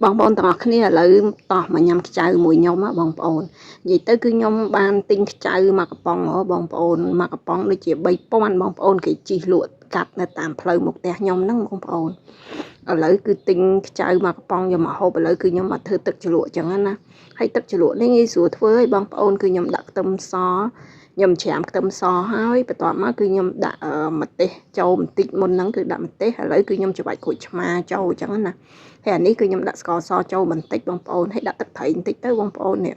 បងប្អូនទាំងអស់គ្នាឥឡូវតោះមកញ៉ាំខ្ចៅមួយខ្ញុំហ៎បងប្អូននិយាយទៅគឺខ្ញុំបានទិញខ្ចៅមកកំប៉ុងហ៎បងប្អូនមកកំប៉ុងដូចជា3000បងប្អូនគេជីកលក់កាត់នៅតាមផ្លូវមុខផ្ទះខ្ញុំហ្នឹងបងប្អូនឥឡូវគឺទិញខ្ចៅមកកំប៉ុងយកមកហូបឥឡូវគឺខ្ញុំមកធ្វើទឹកជ្រលក់ចឹងណាហើយទឹកជ្រលក់នេះងាយស្រួលធ្វើឲ្យបងប្អូនគឺខ្ញុំដាក់ខ្ទឹមសខ្ញុំច្រាមខ្ទឹមសហើយបន្ទាប់មកគឺខ្ញុំដាក់ម្ទេសចូលបន្តិចមុនហ្នឹងគឺដាក់ម្ទេសឥឡូវគឺខ្ញុំច្របាច់ក្រូចឆ្មាចូលអញ្ចឹងណាហើយអានេះគឺខ្ញុំដាក់ស្ករសចូលបន្តិចបងប្អូនហើយដាក់ទឹកត្រីបន្តិចទៅបងប្អូននេះ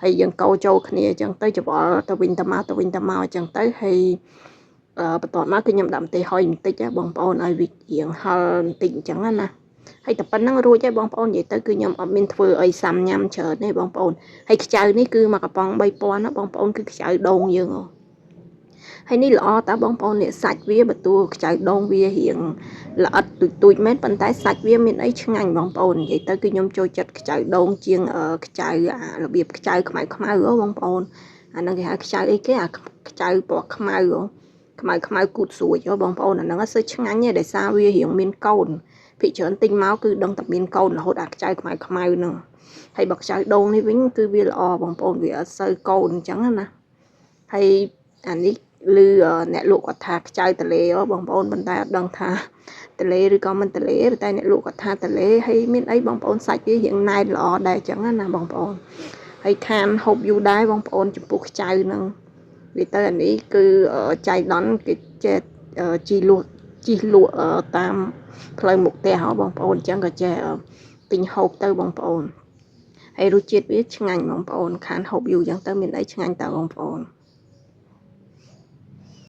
ហើយយើងកូរចូលគ្នាអញ្ចឹងទៅច្របល់ទៅវិញទៅមកទៅវិញទៅមកអញ្ចឹងទៅហើយបន្ទាប់មកគឺខ្ញុំដាក់ម្ទេសហុយបន្តិចបងប្អូនឲ្យវារៀងហឹរបន្តិចអញ្ចឹងណាហើយតែប៉ុណ្្នឹងរួចហើយបងប្អូននិយាយទៅគឺខ្ញុំអត់មានធ្វើអីសាំញ៉ាំច្រើនទេបងប្អូនហើយខ្ចៅនេះគឺមកកំប៉ុង3000ណាបងប្អូនគឺខ្ចៅដូងយើងហ៎ហើយនេះល្អតើបងប្អូននេះសាច់វាបើតួខ្ចៅដូងវារៀងល្អិតទូចទូចមែនប៉ុន្តែសាច់វាមានអីឆ្ងាញ់បងប្អូននិយាយទៅគឺខ្ញុំចូលចិត្តខ្ចៅដូងជាងខ្ចៅអារបៀបខ្ចៅខ្មៅខ្មៅហ៎បងប្អូនអាហ្នឹងគេហៅខ្ចៅអីគេអាខ្ចៅពណ៌ខ្មៅហ៎ខ្មៅខ្មៅគូតស្រួចហ៎បងប្អូនអាហ្នឹងអត់សូវឆ្ងាញ់ទេដោយសារវារៀងមានកូនភាគច្រើនទិញមកគឺដឹងតែមានកូនរហូតអាខ្ចៅខ្មៅខ្មៅហ្នឹងហើយបើខ្ចៅដូងនេះវិញគឺវាល្អបងប្អូនវាអត់សូវកូនអញ្ចឹងណាហើយអានេះឮអ្នកលក់គាត់ថាខ្ចៅតលេបងប្អូនប៉ុន្តែអត់ដឹងថាតលេឬក៏មិនតលេតែអ្នកលក់គាត់ថាតលេហើយមានអីបងប្អូនសាច់វារៀងណែនល្អដែរអញ្ចឹងណាបងប្អូនហើយខានហូបយូរដែរបងប្អូនចំពោះខ្ចៅហ្នឹងវាទៅអានេះគឺចៃដន្យគេចេះជីលក់ជីលក់តាមផ្លូវមុខផ្ទះហ៎បងប្អូនអញ្ចឹងក៏ចេះទិញហូបទៅបងប្អូនហើយរសជាតិវាឆ្ងាញ់បងប្អូនខានហូបយូរអញ្ចឹងទៅមានអីឆ្ងាញ់តើបងប្អូន។